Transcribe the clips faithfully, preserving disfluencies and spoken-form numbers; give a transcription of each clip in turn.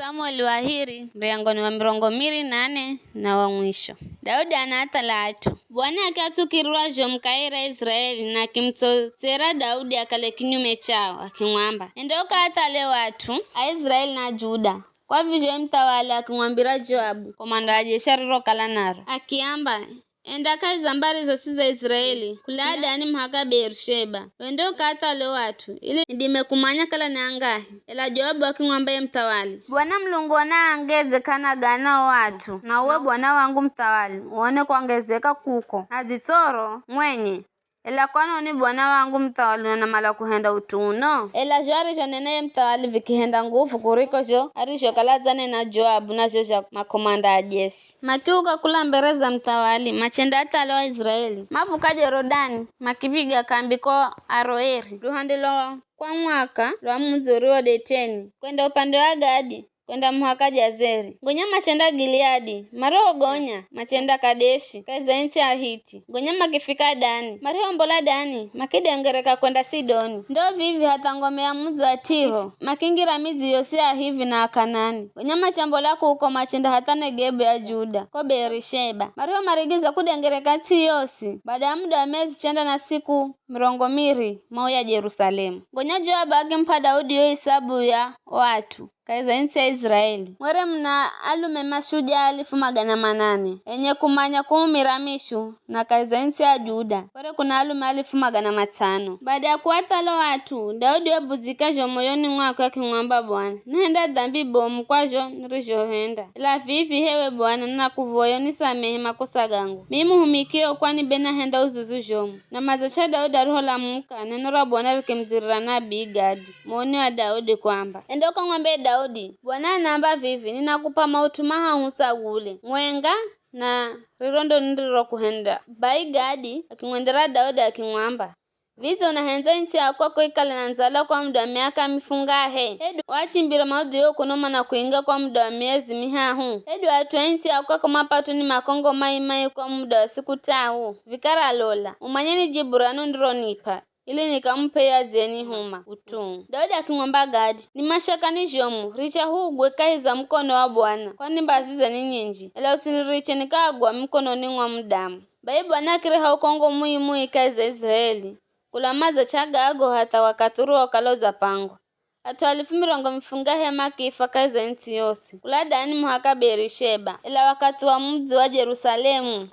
Samueli wa hiri, muryango ni wa mirongo miri na nane na wa mwisho. Daudi anaathale at'u. Bwana akiatsukirirwa zhomu kahi ra Iziraeli na akimutsotsera Daudi akale kinyume chao, akimwamba, "Enda ukaathale o at'u a Iziraeli na Juda." Kwa vizho ye muthawali akimwambira Joabu, komanda wa jeshi arirokala naro, akiamba, "Enda kahi za mbari zosi za Iziraeli, kula Dani muhaka Beerisheba. Wende ukaathale o at'u, ili nidime kumanya kala ni angahi." Ela Joabu akimwamba ye muthawali, "Bwana Mulungu onaangeze k'anagana o at'u, na uwe bwana wangu muthawali, uone kwangezeka kuko, na dzitsoro mwenye. Ela kwanoni bwana wangu muthawali unamala kuhenda ut'u uno?" Ela zho arizhonena ye muthawali vikihenda nguvu kuriko zho arizhokala adzanena Joabu na zho zha makomanda a jeshi. Makiuka kula mbere za muthawali, machenda athale o Aiziraeli. Mavuka Jorodani, makipiga kambi ko Aroeri, luhande lwa kwa mwaka lwa mudzi uriwo Deteni, kwenda upande wa Gadi, kwenda muhaka Jazeri. Gonya machenda Gileadi, mario gonya machenda Kadeshi, kahi za ntsi ya Ahiti. Gonya makifika Dani. Mariombola Dani, makidengereka kwenda Sidoni. Ndo vivi hatha ngome ya mudzi wa Tiro, makingira midzi yosi ya Ahivi na Akanani. Gonya machambola kuko machenda hatha Negebu ya Juda, ko Beerisheba. Mariomarigiza kudengereka ntsi yosi, baada ya muda wa miezi chenda na siku mirongo miri, mauya Jerusalemu. Gonya Joabu akimup'a Daudi yo isabu ya o at'u kahi za ntsi ya Iziraeli, mwere muna alume mashujaa alifu magana manane, enye kumanya kuumira mishu, na kahi za ntsi ya Juda, kwere kuna alume alifu magana matsano. Baada ya kuathalo at'u, Daudi wabuzika zho moyoni mwakwe akimwamba Bwana, "Nahenda dhambi bomu kwa zho nirizhohenda. Ela vivi h'ewe Bwana, ninakuvoya unisamehe makosa gangu. Mimi muhumikio kwani be nahenda uzuzu zhomu." Na madza cha Daudi ariholamuka, neno ra Bwana rikimudzirira nabii Gadi, muoni wa Daudi, kwamba, "Enda ukamwambie Daudi, 'Bwana anaamba vivi, ninakup'a maut'u mahahu utsagule, mwenga na riro ndo nirirokuhenda.'" Bai Gadi akimwendera Daudi akimwamba, "Vidze unahendza ntsi ya kwako ikale na ndzala kwa muda wa miaka mifungahe? Hedu wachimbira maudhuyo kuno mana kuinga kwa muda wa miezi mihahu? Hedu at'u a ntsi ya kwako mapatwe ni makongo mai-mai kwa muda wa siku t'ahu? Vikara lola, umanye ni jibu rano ndironip'a, ili nikamup'e ye adziyenihuma ut'u." Daudi akimwamba Gadi, "Ni mashakani zhomu, richa huugwe kahi za mukono wa Bwana, kwani mbazize ni nyinji, ela usiniriche nikaagwa mikononi mwa mudamu." Bai Bwana akireha ukongo mui-mui kahi za Iziraeli, kula madza cha gago hatha wakathi uriwokala udzapangwa. At'u alifu mirongo mifungahe makifa kahi za ntsi yosi, kula Dani muhaka Beerisheba. Ela wakathi wa mudzi wa Jerusalemu,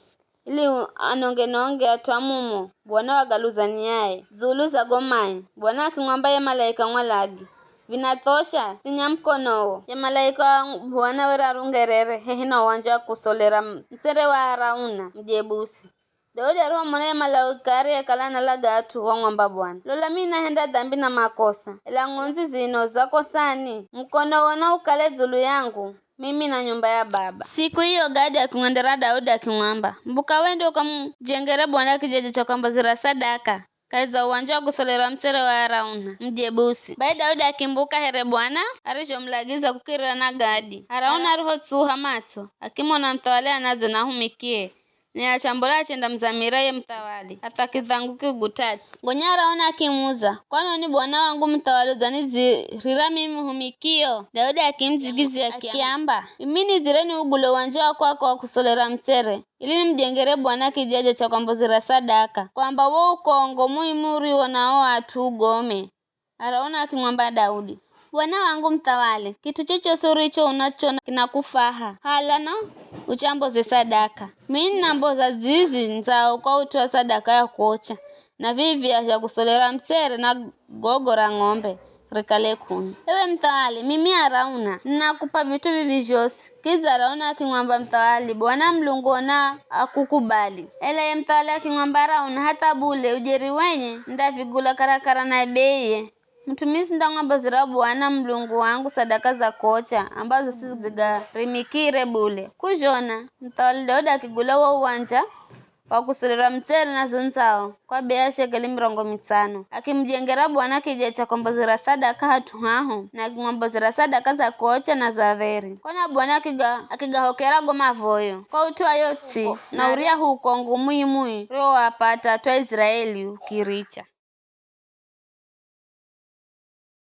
ili u-, anonge-nonge at'u a mumo, Bwana wagaluza niyaye. Dzulu za go mai, Bwana akimwamba ye malaika Mwalagi, "Vinathosha, sinya mukonowo." Ye malaika wa Bwana were arungerere hehi na uwanja wa kusolera m-, mtsere wa Arauna, Mujebusi. Daudi arihomona ye malaika ariyekala analaga at'u, wamwamba Bwana, "Lola mimi nahenda dhambi na makosa, ela ng'ondzi zino zakosani? Mukonowo na ukale dzulu yangu, mimi na nyumba ya baba." Siku iyo Gadi akimwendera Daudi akimwamba, "Mbuka wende ukamujengere Bwana kijeje cha kwambozera sadaka kahi za uwanja wa kusolera mtsere wa Arauna, Mujebusi." Bai Daudi akimbuka here Bwana arizhomulagiza kukirira na Gadi. Arauna arihotsuha matso, akimona muthawali anadze na ahumikie, naye achambola achendamuzamira ye muthawali, hatha kidhangu kiugutatsi. Gonya Arauna akimuza, "Kwanoni bwana wangu muthawali udzanizirira mimi muhumikio?" Daudi akimudzigizia akiamba, "Mimi nidzire niugule uwanja wa kwako wa kusolera mtsere, ili nimujengere Bwana kijeje cha kwambozera sadaka, kwamba wo ukongo mui-mui uriwo na o at'u ugome." Arauna akimwamba Daudi, "Bwana wangu muthawali, kit'u chochosi uricho unacho kinakufaha, hala na uchamboze sadaka. Mimi ninamboza zizi ndzao kwa ut'u wa sadaka ya kuocha, na vivi zha kusolera mtsere na gogo ra ng'ombe rikale k'uni. Ewe muthawali, mimi Arauna, ninakup'a vit'u vivi zhosi." Kidza Arauna akimwamba muthawali, "Bwana Mulungu ona akukubali." Ela ye muthawali akimwamba Arauna, "Hatha bule, ujeri wenye nindavigula karakara na beiye. Mut'u mimi sindamwambozera Bwana Mulungu wangu sadaka za kuocha, ambazo sizigarimikire bule." K'uzhona, muthawali Daudi akigula wo uwanja wa kusolera mtsere na zo ndzao kwa bei ya shekeli mirongo mitsano. Akimujengera Bwana kija cha kwambozera sadaka hat'u haho, na akimwambozera sadaka za kuocha na za dheri. Kona Bwana akiga-, akigahokera go mavoyo kwa ut'u wa yo ts'i, na uryahu ukongo mui-mui uriwowapata at'u a Iziraeli ukiricha.